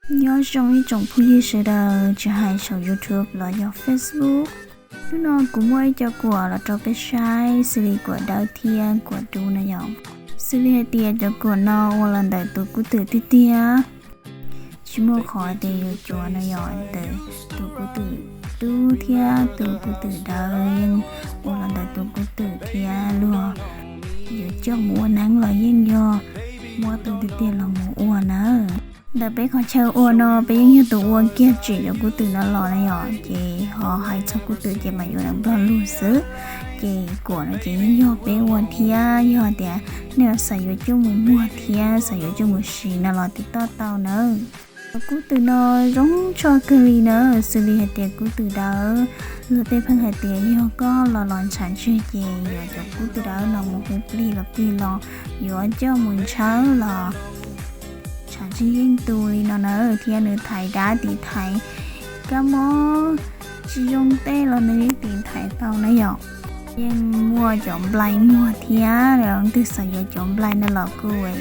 Nyob zoo ib tsoom phooj ywg sawv daws, tsis hais saum YouTube los yog Facebook. Hnub no kuv muaj ib co kuam los rau peb saib, xws li kuam dawb thiab kuam dub na yom. Xws li hais tias cov kuam no ua los ntawm tus kub twm tiag tiag, tsis muaj qhov tias yuav cuav no yom, ntawm tus kub twm dub thiab tus kub twm dawb yeej ua los ntawm tus kub twm thiab, luag yuav coj mus ua neeb los yeej yog muab tus tiag tiag los mus ua na. Ntawm peb qhov chaw ua no peb yeej yog tus ua kiag tsim cov kub twm no los na yom, ces ho hais txog kub twm ces mas yuav nplog lug xwb. Ces kuam no ces yeej yog peb ua thiab, yog tias nej xav yuav coj mus muag thiab xav yuav coj mus siv no los tiv toj tau nawb. Cov kub twm no zoo tshaj kawg li na, xws li hais tias kub twm dawb, luag tej pheej hais tias yog koj los los ntshav ntswg ces yuav cov kub twm dawb no mus hu plig los plig los, yuav coj mus ntshawb los ntshav ntswg yeej tu li no na, thiab nws thaiv dab tim thaiv kab mob tsis zoo tej los nws yeej tim thaiv tau na yom. Yeej muaj cov nplai muag thiab, leej twg xav yuav cov nplai no los kuj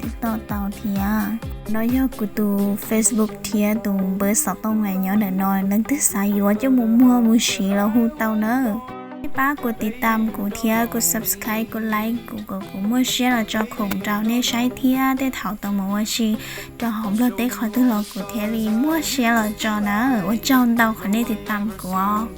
tiv toj tau thiab. No yog kuv tus Facebook thiab tus npawb xov tooj nyob ntawm no, leej twg xav yuav coj mus muag mus siv los hu tau nawb. Peb pab kuv tiv tam kuv thiab kuv subscribe kuv like kuv kom kuv muaj siab los tso khoom rau nej saib thiab tej thaum tau mus ua si rau hauv Nplog teb qhov twg los kuv thiaj li muaj siab los tso na. Ua tsaug ntau qhov nej tiv tam kuv os.